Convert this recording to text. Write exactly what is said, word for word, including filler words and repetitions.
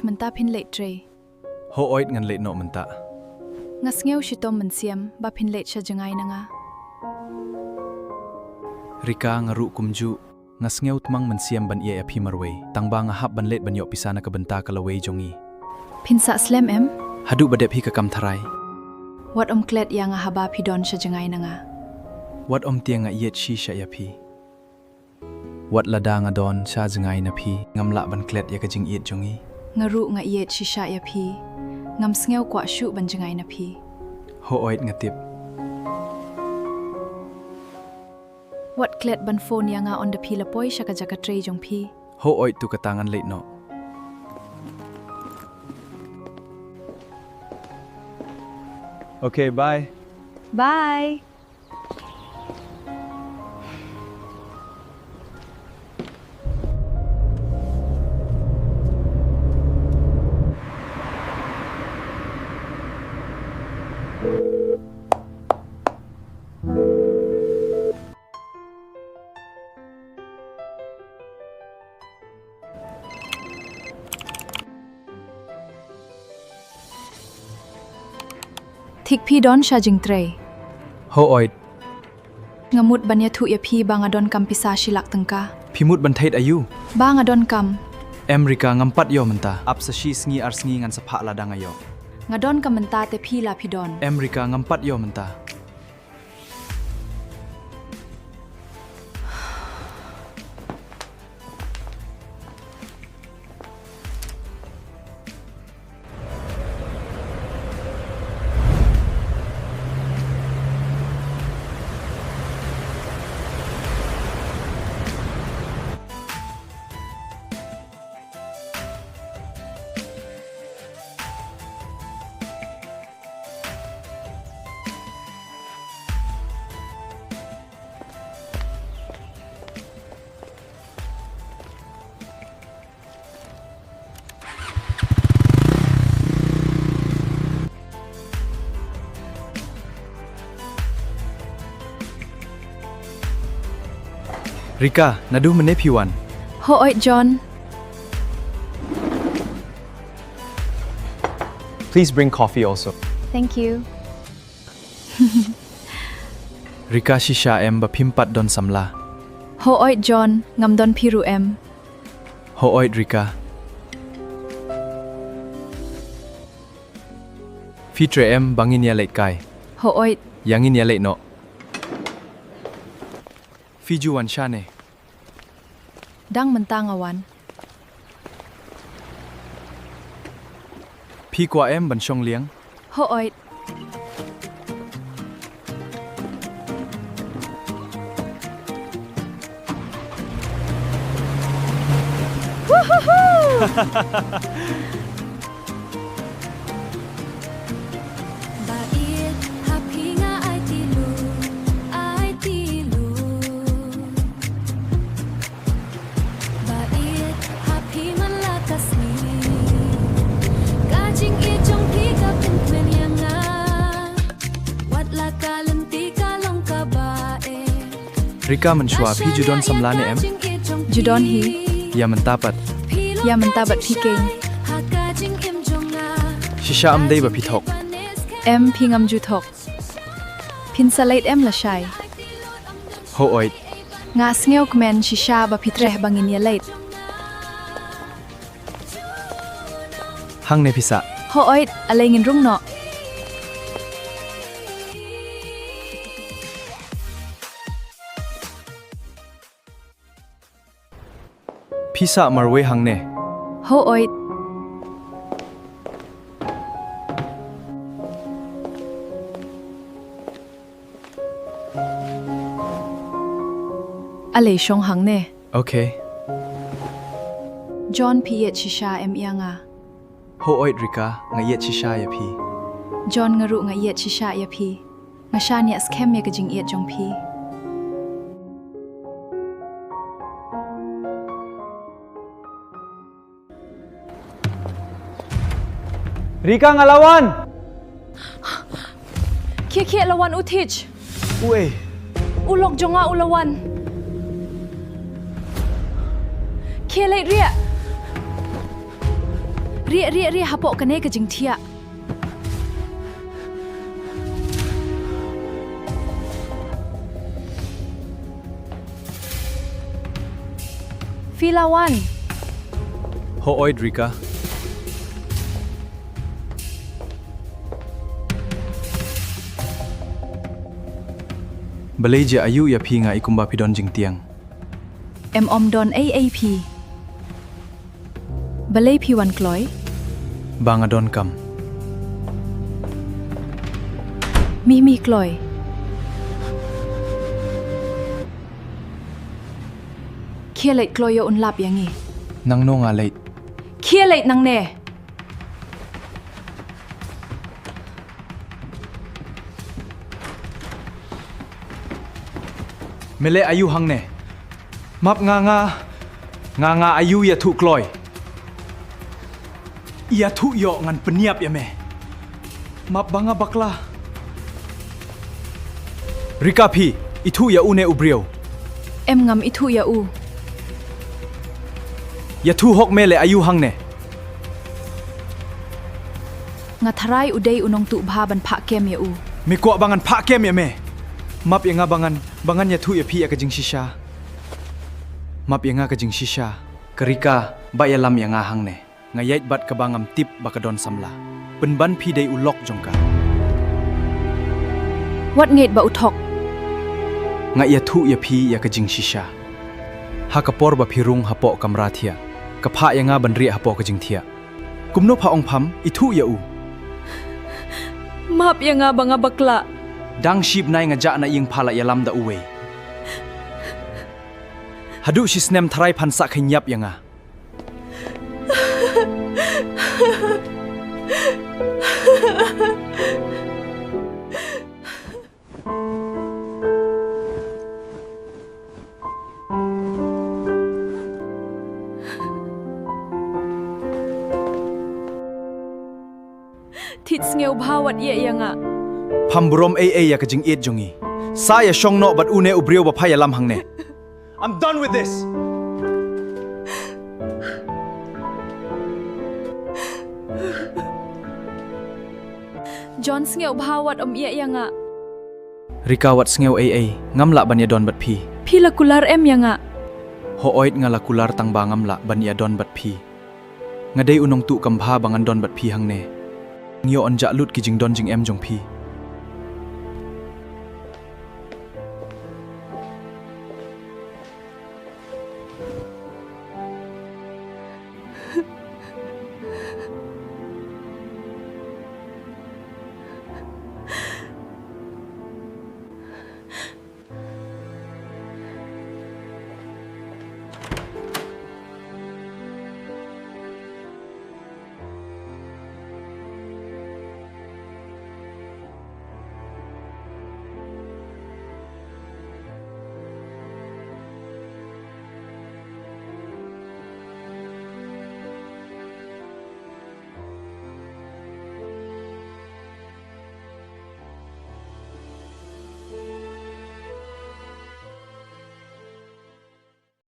Mynta phin leit trei? Hooid, ngan leit noh mynta. Nga sngew shitom mynsiem ba phin leit sha jngai na nga. Rika, nga ruh kumjuh. Nga sngew tmang mynsiem ban ïa ïa phi marwei, tang ba nga hap ban leit ban ïoh pisa na ka bynta ka lawei jong ngi. Phin sah slem em? Haduh ba dep hi ka kam tharai. Wat ym klet ïa nga haba phi don sha jngai na nga. Wat ym tieng, nga ïeit shisha ïa phi. Wat lada nga don sha jngai na phi, ngam lah ban klet ïa ka jingïeit jong ngi. Nga ruh nga ïeit shisha ïa phi. Ngam sngew kwah shuh ban jngai na phi. Hooid, nga tip. Wat klet ban phone ïa nga ynda phi la poi sha ka jaka trei jong phi. Hooid, to kata ngan leit noh. Okay, bye. Bye. Thik, phi don sha jingtrei? Hooid. Nga mut ban ïathuh ïa phi ba nga donkam pisa shi lak tyngka. Phi mut ban thied aïu? Ba nga donkam. Em Rika, ngam pat ïoh mynta. Ap sa shi sngi ar sngi, ngan sa phah lada nga ïoh. Nga donkam mynta te phi la phi don. Em Rika, ngam pat ïoh mynta. Rika, naduh mynne phi wan? Hooid, John. Please bring coffee also. Thank you. Rika, shisha em ba phim pat don samla? Hooid John, ngam don phi ruh em. Hooid Rika. Phi treh em ba ngin ïa leit kai? Hooid. Ïa ngin ïa leit noh. Phi ju wan shane? Dang mynta nga wan. Phi kwah em ban shong liang? Hooid. Ba ïeit ha phi nga aiti lut, aiti lut. Ba ïeit ha phi man la ka sngi. Ka jingïeit jong phi ka pynkmen ïa nga. Wat la ka lynti ka long kaba eh. Rika, mynshuwa phi ju don samla ne em? Ju don hi. Ïa mynta pat? Ïa mynta bad phi keiñ. Shisha em dei ba phi thok? Em, phi ngam ju thok. Phin sa leit em lashai? Hooid. Nga sngewkmen shisha ba phi treh ba ngin ïa leit. Hangne phi sah. Hooid, ale ngin rung noh. Phi sah marwei hangne. Hooid. Ale shong hangne. Okay. John, phi ïeit shisha em ïa nga? Hooid Rika, nga ïeit shisha ïa phi. John, nga ruh nga ïeit shisha ïa phi. Nga shaniah skhem ïa ka jingïeit jong phi. Rika, nga la wan. Khie khie, la wan u Thich. Uei? U lok jong nga u la wan. Khie leit rieh. Rieh, rieh, rieh hapoh kane ka jingthiah. Phi la wan. Hooid, Rika. Balei jia aiu ïa phi, nga i kumba phi don jingtieng. Em, ym don ei ei phi. Balei phi wan kloi? Ba nga donkam. Mih, mih kloi. Khie leit kloi, ïoh un lap ïa ngi. Nangno nga leit? Khie leit nangne. Me leh aiu hangne? Map, nga, nga, nga, nga aiu ïathuh kloi. Ïathuh ïoh, ngan pynïap ïa me. Map ba nga bakla. Rika, phi ithuh ïa une u briew? Em, ngam ithuh ïa u. Ïathuh hok, me leh aiu hangne? Nga tharai u dei u nongtuh bha ban phah kem ïa u. Me kwah ba ngan phah kem ïa me? Map ïa nga ba ngan, ba ngan ïathuh ïa phi ïa ka jingshisha. Map ïa nga ka jingshisha. Ka Rika, ba ïalam ïa nga hangne. Nga ïaid bad kaba ngam tip ba ka don samla. Pynban phi dei u lok jong ka. Wat ngeit ba u thok. Nga ïathuh ïa phi ïa ka jingshisha. Ha ka por ba phi rung hapoh kamra thiah, ka phah ïa nga ban rieh hapoh ka jingthiah. Kumno pha ong pham ithuh ïa u? Map ïa nga ba nga bakla. Dang shi bnai nga jah na ïing, pha la ïalam da uwei. Haduh shi snem tharai phan sa kheiñ ïap ïa nga. Thied sngewbha wat ïeh ïa nga. Pham burom ei ei ïa ka jingïeit jong ngi. Sa ïa shong noh bad une u briew ba pha ïalam hangne. I'm done with this. John, sngewbha wat ym ïeh ïa nga. Rika, wat sngew ei ei, ngam lah ban ïadon bad phi. Phi la kular em ïa nga? Hooid, nga la kular tang ba ngam lah ban ïadon bad phi. Nga dei u nongtuh kam bha ba ngan don bad phi hangne. Ngi ïoh yn jah lut ki jingdon jingem jong phi.